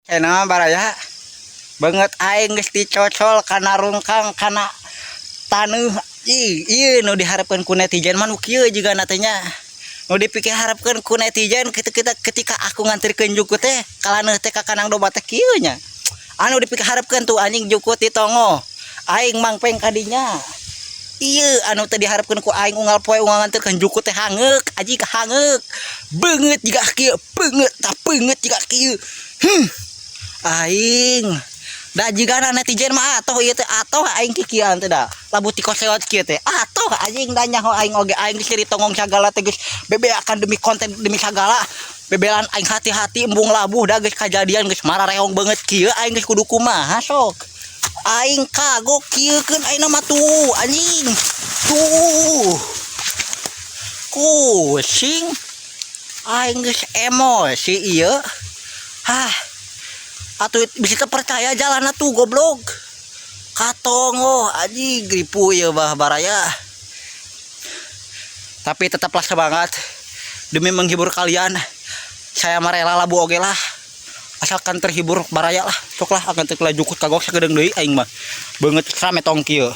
Cenah, baraya, beungeut aing geus dicocol kana rungkang, kana taneuh. Ih, ieu nu diharapkeun ku netizen mah nu kieu jigana teh nya. Nu dipikaharapkeun ku netizen ketika ketika aku nganterkeun jukut teh kalaneuh teh ka kandang domba teh kieu nya. Anu dipikaharapkeun tuh, anjing, jukut di tongoh. Aing mangpeng kadinya. Ieu anu teh diharapkeun ku aing unggal poe unggal nganterkeun jukut teh hangeuk, anjing, hangeuk. Beungeut jiga kieu, beungeut tah, beungeut jiga kieu. Aing da jigana netizen mah atoh ieu teh, atoh aing kikieuan teh da. Labuh tikoseot kieu teh. Atoh, anjing, da nyaho aing oge, aing geus tonggong sagala teh, geus bebeakan demi konten, demi sagala. Bebelan aing hati-hati embung labuh, da geus kajadian, geus marareong beungeut kieu, aing geus kudu kumaha sok. Aing kagok kieukeun aing mah tuh, anjing. Tuh. Pusing. Aing geus emosi ieu. Hah. Atuh bisa percaya jalan atuh, goblok. Katongoh, anjing, ripuh ya bah, baraya. Tapi tetaplah semangat demi menghibur kalian. Saya mah rela labuh oge lah. Asalkan terhibur, baraya lah. Sok lah akan teh jukut kagok sakedeung deui aing mah. Beungeut rame tong kieu.